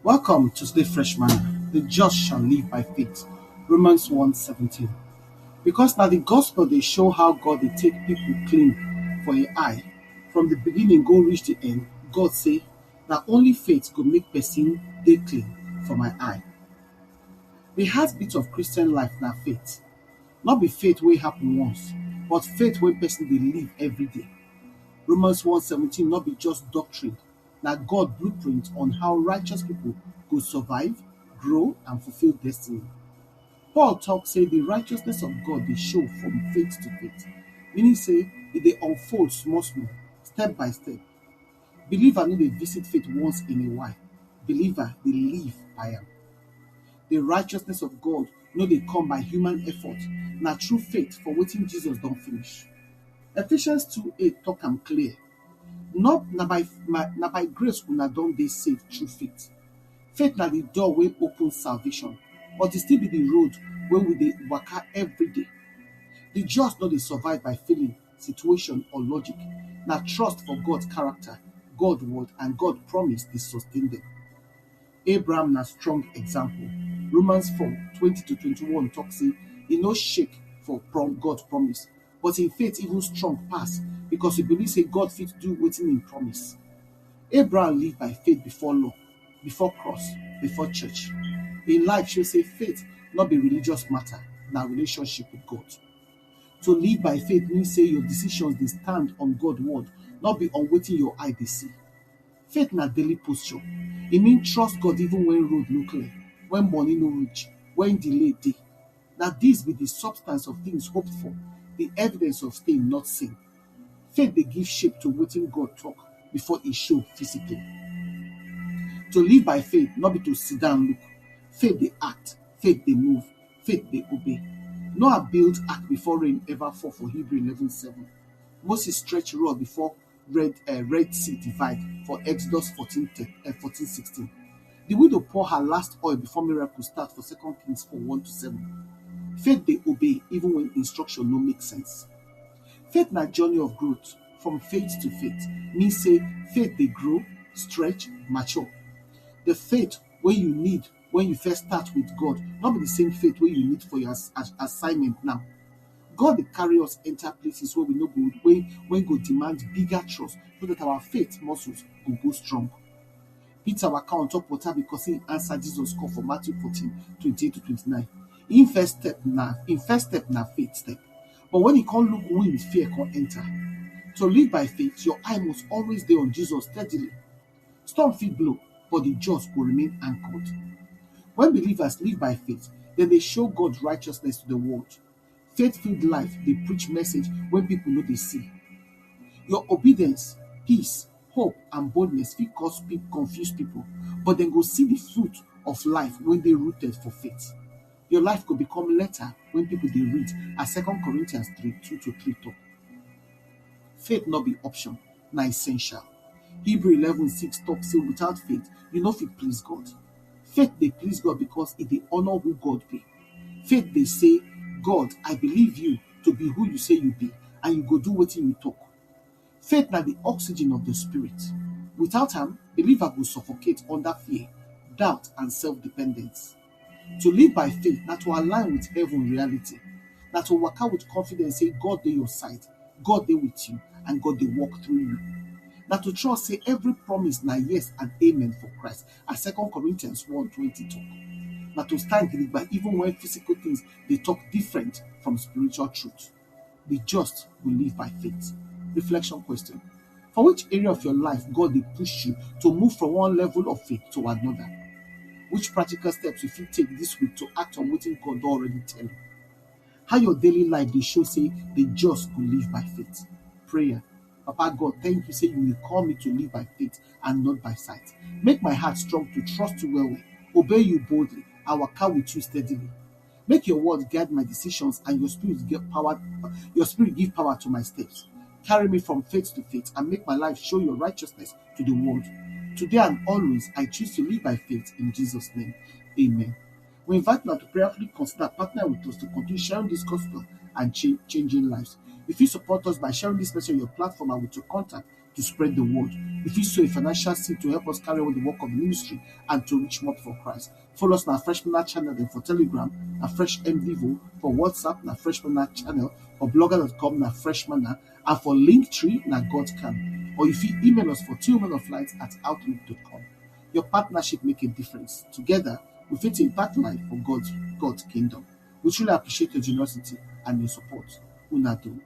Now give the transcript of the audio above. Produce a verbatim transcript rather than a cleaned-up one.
Welcome to Stay Fresh Manna. The just shall live by faith. Romans one seventeen. Because now the gospel they show how God they take people clean for a eye. From the beginning go reach the end, God say, "Now only faith go make person they clean for my eye." The heartbeat of Christian life now faith. Not be faith will happen once, but faith when person they live every day. Romans one seventeen not be just doctrine, na God blueprint on how righteous people go survive, grow, and fulfill destiny. Paul talk say the righteousness of God they show from faith to faith, meaning say it they unfold small small, step by step. Believer no dey visit faith once in a while. Believer dey live by am. The righteousness of God no dey come by human effort, na true faith for wetin Jesus don finish. Ephesians two eight talk am clear. Not na by my, na by grace una don dey saved through faith. Faith na the door wey open salvation, but e still be the road wey we dey waka every day. The just no dey survive by feeling, situation, or logic. Na trust for God character, God word, and God promise dey sustain them. Abraham na strong example. Romans four twenty to twenty-one talk say e no shake for prom God promise, but in faith even strong pass because he believe say God fit do wetin he promise. Abraham live by faith before law, before cross, before church. In life show say faith not be religious matter, na relationship with God. To live by faith means say your decisions dey stand on God word, not be on wetin your eye dey see. Faith na daily posture. E mean trust God even when road no clear, when money no reach, when delay dey. Na this be the substance of things hoped for, the evidence of things not seen. Faith dey give shape to wetin God talk before e show physically. To live by faith, not be to sit down look. Faith dey act, faith dey move, faith dey obey. Noah build ark before rain ever fall for Hebrew eleven seven. Moses stretch rod before Red, uh, Red Sea divide for Exodus fourteen, uh, fourteen sixteen. The widow pour her last oil before miracle start for Second Kings four one to seven. Faith dey obey even when instruction no make sense. Faith na journey of growth from faith to faith. Mean say faith dey grow, stretch, mature. The faith wey you need when you first start with God, not be the same faith wey you need for your as, as, assignment now. God dey carry us enter places where we no go, wey wey go demand bigger trust, so that our faith muscles go go strong. Peter waka on top water because he answer Jesus call for Matthew fourteen twenty-eight to twenty-nine. In first step na in first step na faith step, but when he come look wind, fear come enter. To live by faith, your eye must always dey on Jesus steadily. Storm fit blow, but the just go remain anchored. When believers live by faith, then they show God's righteousness to the world. Faith-filled life dey preach message when people no dey see. Your obedience, peace, hope, and boldness fit cause people confuse people, but then go see the fruit of life when they rooted for faith. Your life go become letter when people dey read, as Second Corinthians three two to three talk. Faith not be option, na essential. Hebrew eleven six talk say without faith, you no fit please God. Faith dey please God because e dey honor who God be. Faith dey say, "God, I believe you to be who you say you be, and you go do wetin you talk." Faith na the oxygen of the spirit. Without am, believer go suffocate under fear, doubt, and self-dependence. To live by faith na to align with heaven reality. Na to waka with confidence say God dey your side, God dey with you, and God dey work through you. Na to trust say every promise na yes and amen for Christ, as Second Corinthians one twenty talk. Na to stand gidigba even when physical things dey talk different from spiritual truth. The just will live by faith. Reflection question. For which area of your life God dey push you to move from one level of faith to another? Which practical steps you fit take this week to act on wetin God don already tell you? How your daily life dey show say the just go live by faith? Prayer. Papa God, thank you say you will call me to live by faith and not by sight. Make my heart strong to trust you well well, obey you boldly, and waka with you steadily. Make your word guide my decisions and your spirit give power, your spirit give power to my steps. Carry me from faith to faith and make my life show your righteousness to the world. Today and always, I choose to live by faith in Jesus' name. Amen. We invite you to prayerfully consider partner with us to continue sharing this gospel and cha- changing lives. If you support us by sharing this message on your platform and with your contact, to spread the word. If you sow a financial seed to help us carry on the work of the ministry and to reach more for Christ, follow us on our Fresh Manna channel then for Telegram, na Fresh M Vivo, for WhatsApp, na Fresh Manna channel, for blogger dot com, na Fresh Manna, and for Linktree, na God Can. Or if you email us for tillmanoflight at outlook dot com. Your partnership make a difference. Together, we fit impact life for God, God's kingdom. We truly appreciate your generosity and your support. Una do.